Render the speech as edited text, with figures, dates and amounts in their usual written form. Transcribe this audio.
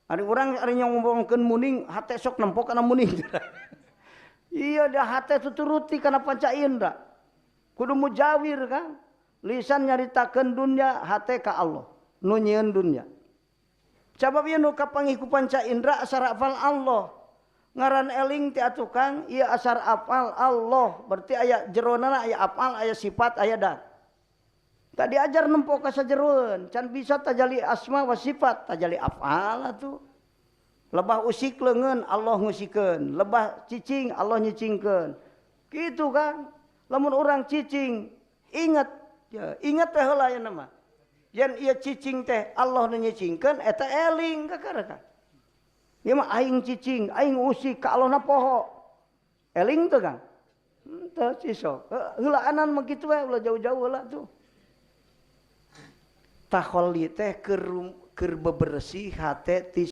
Ari urang ari ngomongkeun muning, hate sok nempo kana muning. Iya, dah hate tuturuti kana panca indra. Kudu mujawir kan. Lisan nyaritakeun dunya, hate ka Allah. Nu nyieun dunya. Sabab ieu nu kapanggih ku panca indra asar afal Allah. Ngaran eling ti atuh Kang, ieu asar afal Allah. Berarti aya jeronana, aya afal, aya sifat, aya dat. Tadi ajar nempo ka sajeroeun, can bisa tajali asma wa sifat, tajali afal atuh. Lebah usik leungeun, Allah ngusikeun, lebah cicing, Allah nyicingkeun. Kitu kan. Lamun urang cicing, ingat ya, ingat teh heula aya nama. Yen ieu cicing teh Allah nu nyicingkeun, eta eling kakara kan. Ieu mah aing cicing, aing usik ka Allah na poho. Eling teu Kang? Henteu sisok. Heulaanan mah kitu we, ulah jauh-jauh heula tuh. Takholli teh keur bebersih hate ti